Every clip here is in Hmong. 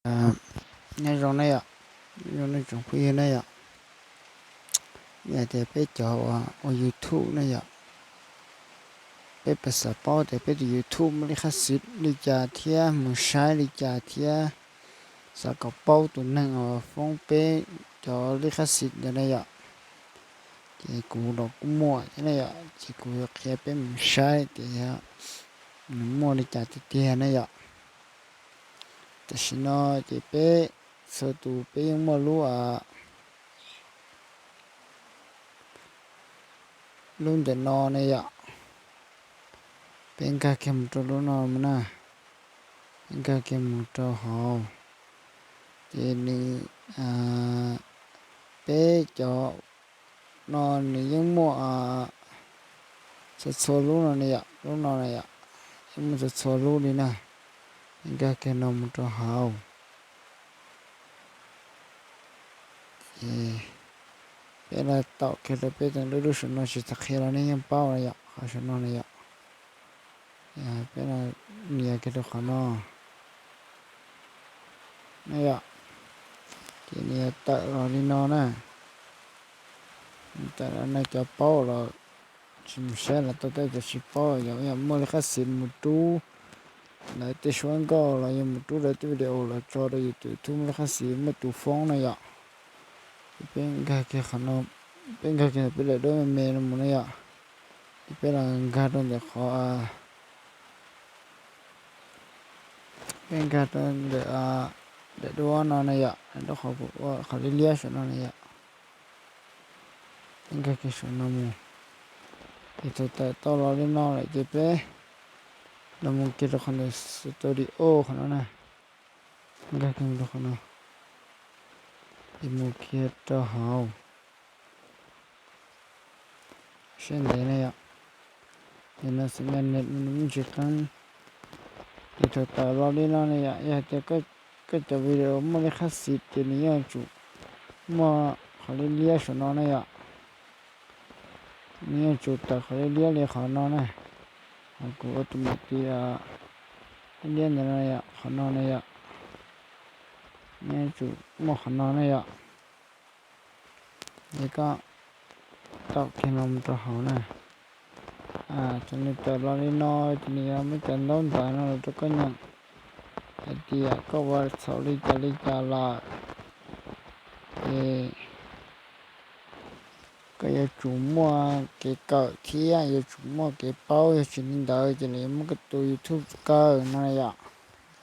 Nyob zoo ne yom, nyob zoo nej tsoom phooj ywg ne yom. Yog tias peb cov uas ua YouTube ne yom, peb puas xav paub tias peb tus YouTube muaj lij qab xis li cas thiab mus saib li cas thiab xav kom paub tus neeg uas foob peb cov lij qab xis ntawd ne yom, ces kuv los kuj muaj thiab ne yom, ces kuv yuav qhia peb mus saib tias yog nws muaj li cas tiag tiag ne yom. Tam sim no ces peb txhua tus peb yeej muaj lub, lub ntawm no ne yom. Peb nkag kiag mus rau lub no na, peb nkag kiag mus rau hauv, ces nws, peb cov no nws yeej muaj txhua txhua lub no ne yom, lub no ne yom, yeej muaj txhua txhua lub li na. Peb nkag kiag no mus rau hauv, ces peb los taum kiag rau peb tus lub lub saum no, tsis txhob qhia los nej yeej paub na yom, qhov saum no na yom. Peb los nias kiag rau qhov no na yom, ces nws yuav tawm los li no na. Tawm los no cov paub los tsis mus saib los tau, tej cov tsis paub yog yog muaj lij qab xis mus rub lawv tej suab nkauj los yog mus rub lawv tej video los tso rau yus tus YouTube muaj lij qab xis muaj tus foob na yom. Ces peb nkag kiag qhov no, peb nkag kiag peb daim duab me me no mus na yom. Ces peb los nkag rau ntawm qhov, peb nkag rau ntawm daim duab no na yom, daim duab qhov kuv ua qhov liab liab saum no na yom. Peb nkag kiag saum no mus. Ces thaum tawm tau los li no lawm ces peb los mus kiag rau qhov ntawm studio qhov no na. Nkag kiag mus rau qhov no, ces mus kiag rau hauv. Siab ntev na yom. Ces no xws li ne, me ntsis qeeb. Ces thaum tawm los li no ne yom, yog tias koj cov video muaj lij qab xis ces nws yeej tsum muaj qhov liab liab saum no na yom. Nws yeej tsum tawm qhov liab liab li qhov no na. Qhov kuv ua tus mus tiv liab liab ntawd no yom, qhov no na yom. Nws yeej tsum muaj qhov no na yom. Ces koj taum kiag no mus rau hauv na. Thaum nws tawm los li no ces nws yuav muab cov ntaub ntawv no los rau koj nyeem hais tias koj ua txhaum li cas li cas lawm. Ces koj yuav tsum muaj kev kawm thiab yuav tsum muaj kev paub, yog tsis li ntawd ces lawv yuav muab koj tus YouTube kaw no yom.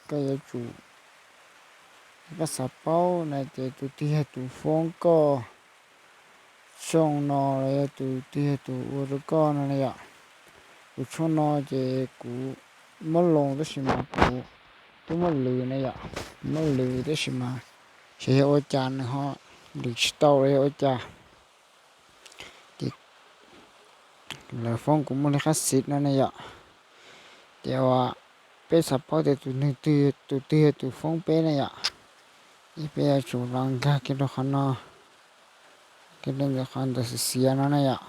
Koj yuav tsum, koj xav paub na ces tus twg yog tus foob koj tshooj no los yog tus twg yog tus ua rau koj no na yom. Kuv tshooj no ces kuv muab loo tab sis mas kuv twb muab lwm na yom, muab lwm tab sis mas xyov yog ua cas nws ho lwm tsis tau los yog ua cas. Ces lawv foob kuv muaj lij qab xis no ne yom. Ces uas peb xav paub tias tus neeg twg, tus twg yog tus foob peb ne yom, es peb yuav tsum los nkag kiag rau qhov no, kiag rau ntawm qhov ntawm xiav xiav no na yom,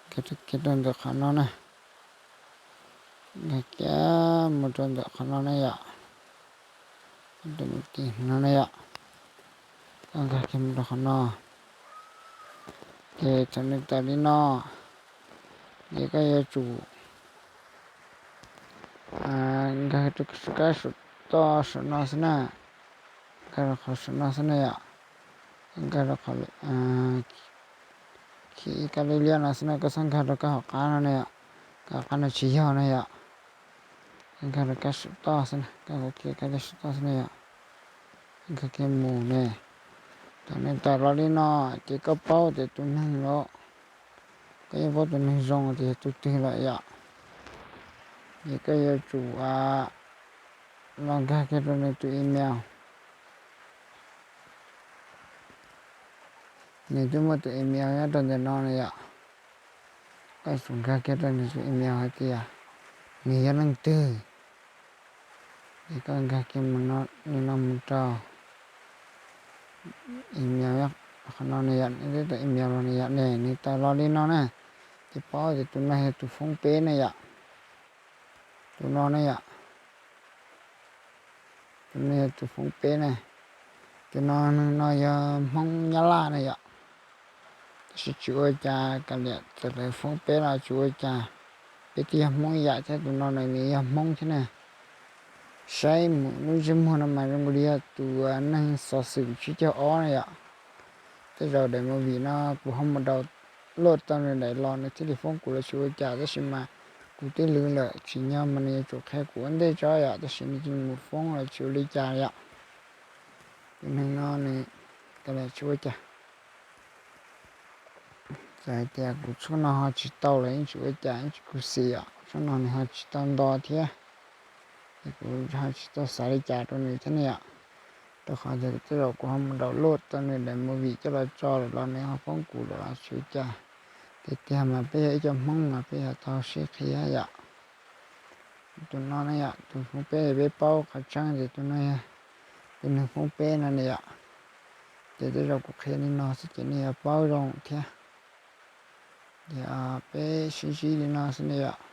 kiag rau ntawm qhov no na, nkag kiag mus rau ntawm qhov no na yom, no na yom, koj nkag kiag mus rau qhov no. Ces thaum nws tawm li no, ces koj yuav tsum nkag rau kab saum toj saum no xwb na, nkag rau qhov saum no xwb na yom, nkag rau qhov khi kab liab liab no xwb na, koj txhob nkag rau kab hauv qab no na yom, kab hauv qab no tsis yog na yom. Nkag rau kab saum toj xwb na, kab hauv khi kab liab saum toj xwb na yom. Nkag kiag mus ne, thaum nws tawm los li no, ces koj paub tias tus neeg los, koj yeej paub tus neeg zoo tias yog tus twg lawm yom. Ces koj yuav tsum los nkag kiag rau nws tus email. Nws twb muaj tus email nyob rau ntawm no na yom. Koj yuav tsum nkag kiag rau nws tus email hais tias nws yog leej twg. Ces koj nkag kiag mus no, li no mus rau email, qhov no na yom, nws twb tau email los na yom, ne nws tawm los li no na. Ces paub tias tus no yog tus foob peb na yom. Tus no na yom. No yog tus foob peb na. Tus no, neeg no yog Hmoob Nyab Laj na yom. Tab sis tsis ua cas, kav liam txawm lawv foob peb los tsis ua cas, peb twb yog Hmoob ib yam thiab. Tus no nws yog Hmoob thiab na. Saib mus lub ntsej muag no mas zoo nkaus li yog tus neeg xov xwm tsib caug ob na yom. Tej zaum daim movie no kuv ho mus download tau nws daim los nws thiaj li foob kuv los tsis ua cas, tab sis mas kuv twb lwv lawm, tsim nyog mas nws yuav tsum qhia kuv ua ntej tso yom, tab sis nws cia li mus foob los tsis ua li cas yom. Tus neeg no nws, kav liam tsis ua cas. Txawm hais tias kuv tshooj no ho tsis tau los yeej tsis ua cas, yeej tsis khuv xim yom, tshooj no nws ho tsis tau nto thiab. Es kuv ho tsis tau xav li cas rau nws thiab ne yom. Rau qhov tias tej zaum kuv ho mus download tau nws daim movie coj los tso lawm los nws ho foob kuv lawm los tsis ua cas. Tiag tiag mas peb yog ib co Hmoob mas peb yuav tau sib qhia yom. Tus no ne yom, tus foob peb, peb paub qhov tseeb tias tus no yog tus neeg foob peb no ne yom. Ces tej zaum kuv qhia li no xwb ces nej yuav paub zoo thiab. Ces peb sib ntsib li no xwb ne yom.